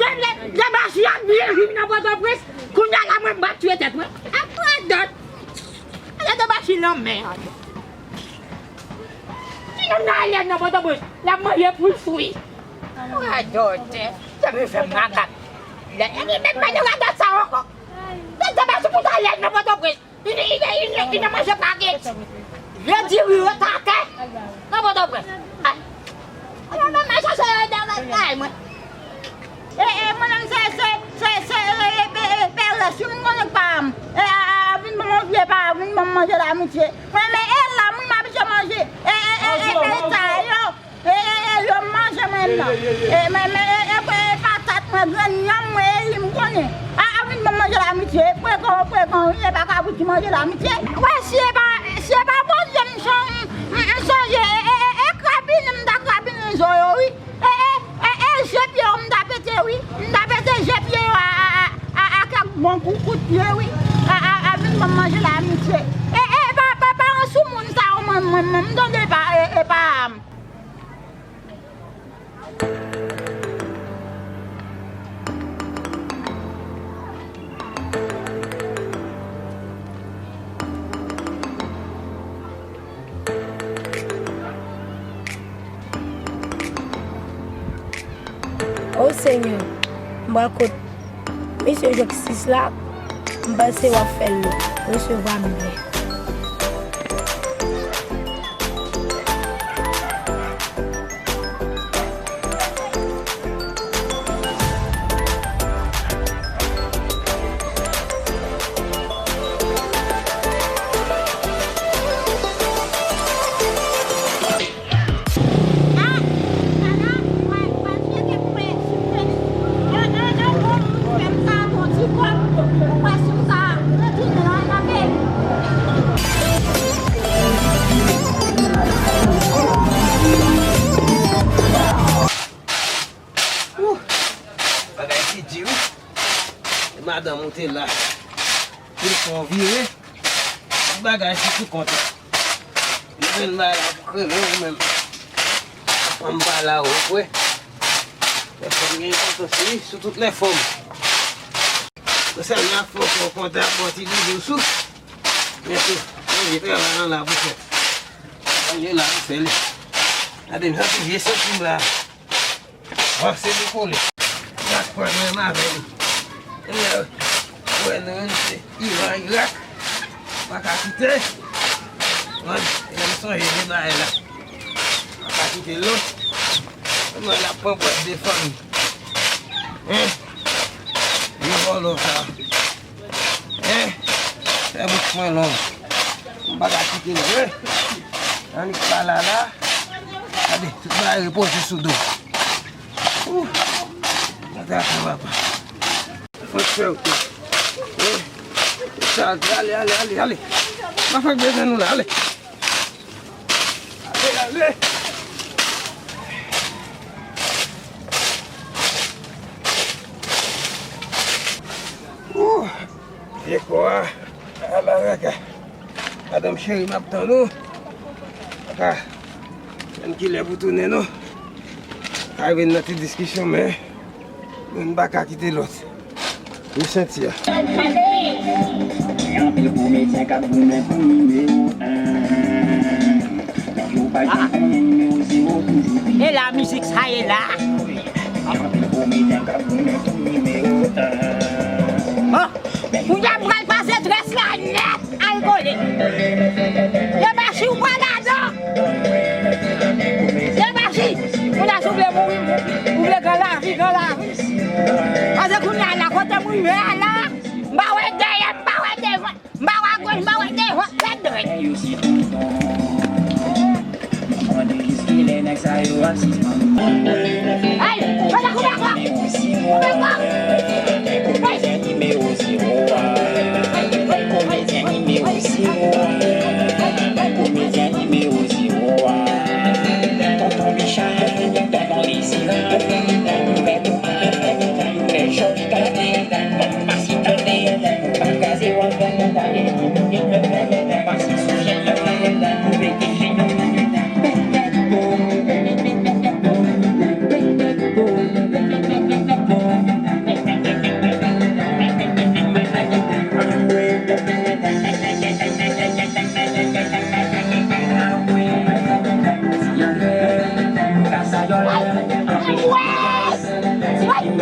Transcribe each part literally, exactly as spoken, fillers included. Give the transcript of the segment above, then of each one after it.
Lè, lè, lè Bachi ap byen viv nan Pòtoprens, kounye a la mwen m pral tiye tèt mwen. Ap radòt. Lè de Bachi nan mèd. Ti nonm nan alèz nan Pòtoprens, l ap manje poul fri. Radòt. Sa vle fè m makak. Lè, e li menm pa nan radòt sa ankò. Lè de Bachi pou ta alèz nan Pòtoprens. Li, li, li, li, li nan manje pageti. Vye diri yo t atè. Nan Pòtoprens. Ay. Ala mwen, mwen chache yo nan kay mwen. E, e, mwen menm se, se, se, se, e, e, e, e, pèrès, wi, m konnen pa m. E, a, a, a, vin ban mwen vye pa, vin ban m manje lamitye. Mwen, men, e, lam, wi, m abitye manje. E, e, e, e, e, sa yo. E, e, e, yo manje mwen la. E, men, men, e, e, e, patat mwen, grenn yanm mwen, e, li m konnen. A, a, vin ban m manje lamitye. Frekan, frekan, wi, e pa kabrit ki manje lamitye. Wè, si e pa, si e pa Bondye, m son, m, m sonje, e, e, e, e, krabinen, m ta krabinen zo yo, wi. E, e, e, e, je pye yo, m ta pete, wi. M ta pete je pye yo a, a, a, a, a kèk bon kou, kout pye, wi. A, a, a, vin ban m manje lamitye. E, e, pa, pa, pa yon soumoun sa yo, mwen, mwen, mwen, m tande pa, e, e pa m. O Senyè, m pral kot Mesye Joksis la, m panse w ap fè l resevwa m byen. Ooh, bagay ki di wi. E madanm ou te la. Pou l fè w vire. Tout bagay se sou kont ou. Li vin bay la pou kreve ou menm. Fanm pa la ou kwè. Lè fanm gen enpòtans li sou tout lè fòm. Ou sèlman ap fè w kontan ap bò ti doudou sou. Men tou, manje travay lan la pou fè. Manje la pou fè li. Gade m santi vye santi m la. Vanse dekole. Yak pran menm avè li. Ebyen, wè nou menm se Iran Irak. Pa ka kite. Mwen, e m sonje de bagay la. Pa ka kite lòt. Mwen la pran pwèt de fanmi. Hein? Yo vòlò sa. Hein? Fè bouch mwen long. M pa ka kite l vre. Annik pa la la. Gade, tout bagay repoze sou do. Ooh. Gade sa, papa. Fòk fè w tou. Hein? Sa, ale, ale, ale, ale. Pa fè bezwen nou la, ale. Ale, ale. Ooh. Vye kò a, ala raka. Madanm cheri, m ap tann ou. Paka jwenn kilè pou tounen non. Ka rive n nan ti diskisyon, men youn pa ka kite lòt. Ou santi a. Gen anpil komedyen k ap goumen pou nimewo en. Yo pa janm konnen nimewo zewo toujou pi. E la mizik sa ye la. Gen anpil komedyen k ap goumen pou nimewo en. Bon, kounye a m pral pase drès la nèt, al kole. Debachi ou pa ladan. Debachi, kounye a si w vle mouri, mouri. Ou vle gran lavi, gran lavi. Pase kounye a la, kote m rive a la, m pa wè dèyè, m pa wè devan. M pa wè agoch, m pa wè devan, tèt dwèt. Ay, mwen ta koupe akò. Koupe akò. Ay. Komedyen nimewo zewo a. Komedyen nimewo zewo a. Tonton Michel, tonton Lizila, pèp ou pa, pèp ou pa, pèp Jòj Kalè.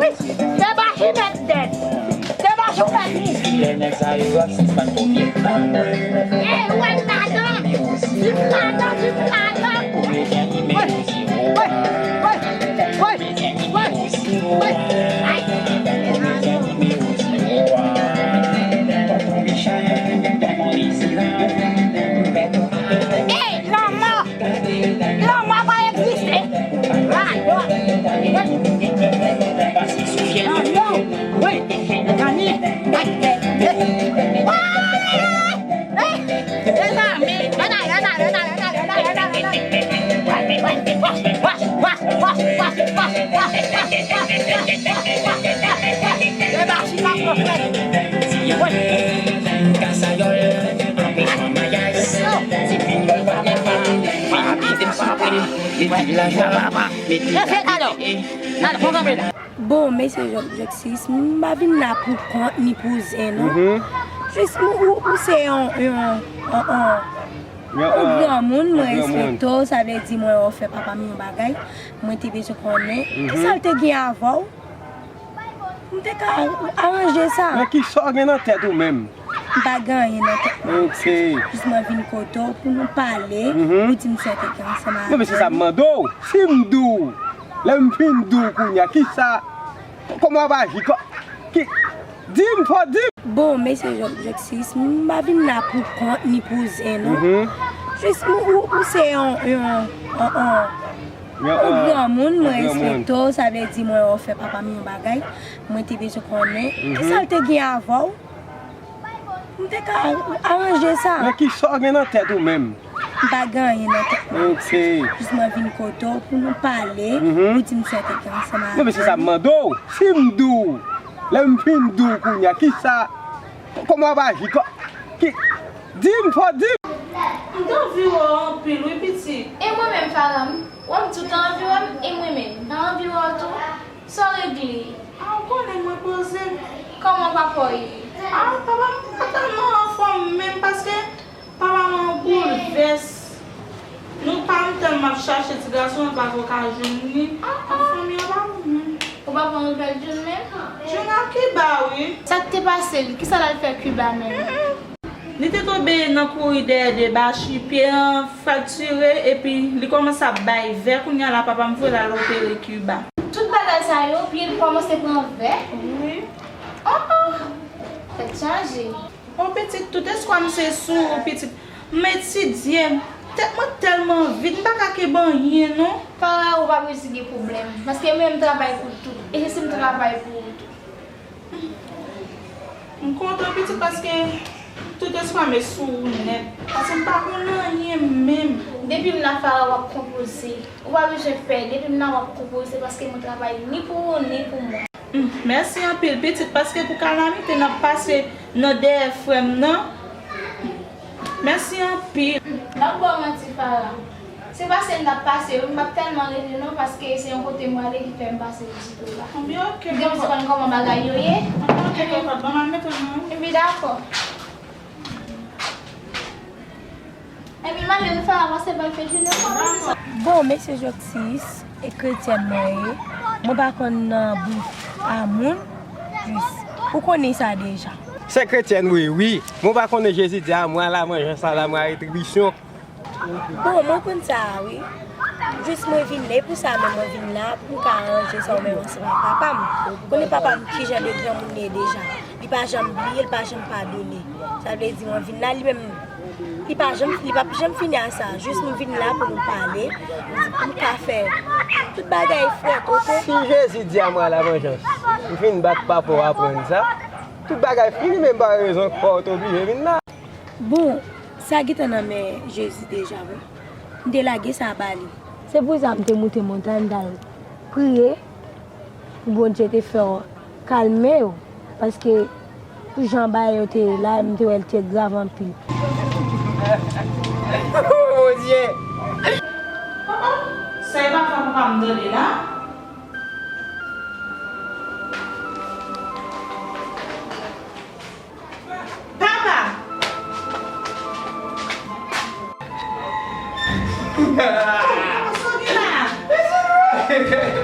Wi, se pa jimèt dèt. Se pa jimèt li. Ey, wè madanm. Di madanm, di madanm. Wè, wè, wè, wè, wè, wè. Ay. Ey, lanmò. Lanmò pa egziste. Radòt. Lanmò. Wi. Gade. Ey. Ey. Mezanmi. Ann ale, ann ale, ann ale, ann ale, ann ale, ann ale. Bon, mesye Jòk, Jòk Sis, m pa vin la pou kont ni pou zen, non. Jis m, ou, ou se yon, yon, yon, yon, yon granmoun, mwen respekte w, sa vle di mwen wè w fè papa m yon bagay, mwen te bezwen konnen, kisa l te gen avè w? M te ka aranje sa. Men kisa w gen nan tèt ou menm? M pa gen anyen nan tèt mwen. Ok. Jis mwen vin kote w pou nou pale, ou di m si w te gen ansanm avè m. Non, men se sa m mande w. Si m di w, lè m fin di w kounye a, kisa, kòman w ap aji? Kò-, ki, di m, fò di m. Bon, mesye Jòk, Jòk Sis, m pa vin la pou kont ni pou zen, non. Jis m, ou, ou se yon, yon, yon, yon, yon granmoun, mwen respekte w, sa vle di mwen wè w fè papa m yon bagay, mwen te bezwen konnen, kisa l te gen avè w? M te ka aranje sa. Men kisa w gen nan tèt ou menm? M pa gen anyen nan tèt mwen. Ok. Jis mwen vin kote w pou nou pale, ou di m si w te gen ansanm avè m. Non, men se sa m mande w. Si m di w, lè m fin di w kounye a, kisa, kòman w ap aji? Kò-, ki, di m, fò di m. M t anvi wè w anpil, wi, pitit. E mwen menm, Farah, m, wè m di w t anvi wè m, e mwen menm, m pa anvi wè w tou. Sa w regle? A, ou konnen mwen poze. Kòman papa w ye? A, papa m pa tèlman anfòm menm, paske papa m an boulvès. Nou pa m tèlman ap chache ti gason an, pa vle ka jwenn li. An fanmi an pa bon menm. Ou pa pran nouvèl Jun menm? Jun ap Kiba, wi. Sa k te pase l? Kisa l al fè Kiba menm? Li te tonbe nan kouri dèyè de bachi, pye an fraktire, epi li kòmanse ap bay vè. Kounye a la, papa m voye l al opere Kiba. Tout bagay sa yo, pye l kòmanse pran vè? Wi. Oh, oh! Tèt chaje. Oh, pitit, tout espwa m se sou ou, pitit. M etidye. Tèt mwen tèlman vid, m pa ka kenbe anyen, non. Farah, ou pa bezwen gen pwoblèm. Paske mwen, m travay pou tout. E se si m travay pou ou tou. M kontan, pitit, paske tout espwa m sou ou nèt. Paske m pa konn anyen menm. Depi m la, Farah, w ap konpoze. Ou pa bezwen pè. Depi m la, w ap konpoze, paske mwen travay ni pou ou, ni pou mwen. Hmm, mèsi anpil, pitit, paske pou kalamite n ap pase nan dèyè frè m nan. Mèsi anpil. M p ap ba w manti, Farah. Se pase n t ap pase, wi, m p ap tèlman rele non, paske se yon kote m prale ki fè m pase vizite w la. Anben, ok, m gen pou konn kòman bagay yo ye. Anben, ok, dakò, ban m al mete w nan. Epi dakò. Epi m ale, nou fè avanse, ban l fè jounen, dakò. Bon, mesye Jòk Sis, e kretyèn mwen ye. Mwen pa konn nan bouk a moun, jis. Ou konnen sa deja. Se kretyèn ou ye, wi. Mwen pa konnen Jezi di a mwen a la vanjans, a la mwen a retribisyon. Bon, mwen konn sa a, wi. Jis mwen vin la, e pou sa menm mwen vin la, pou m ka aranje sa ou menm ansanm ak papa m. Ou konnen papa m ki jan de granmoun li ye deja. Li pa janm bliye, li pa janm padone. Sa vle di mwen vin la, li menm, li pa janm, li p ap janm fini a sa. Jis nou vin la pou nou pale, pou m ka fè tout bagay frèt, oke? Si Jezi di a mwen a la vanjans, m fin bat papa w aprann sa, tout bagay fini, men m pa rezon pa w te oblije vin la. Bon, sa gentan nan men Jezi deja, wi. M te lage sa ba li. Se pou sa m te moute montay, m t al priye pou Bondye te fè w kalme w, paske pou jan bagay yo te ye la, m te wè l te grav anpil. Oh, Bondye! Sa e pa fwa papa m tande la? Papa! Papa, sa w gen la?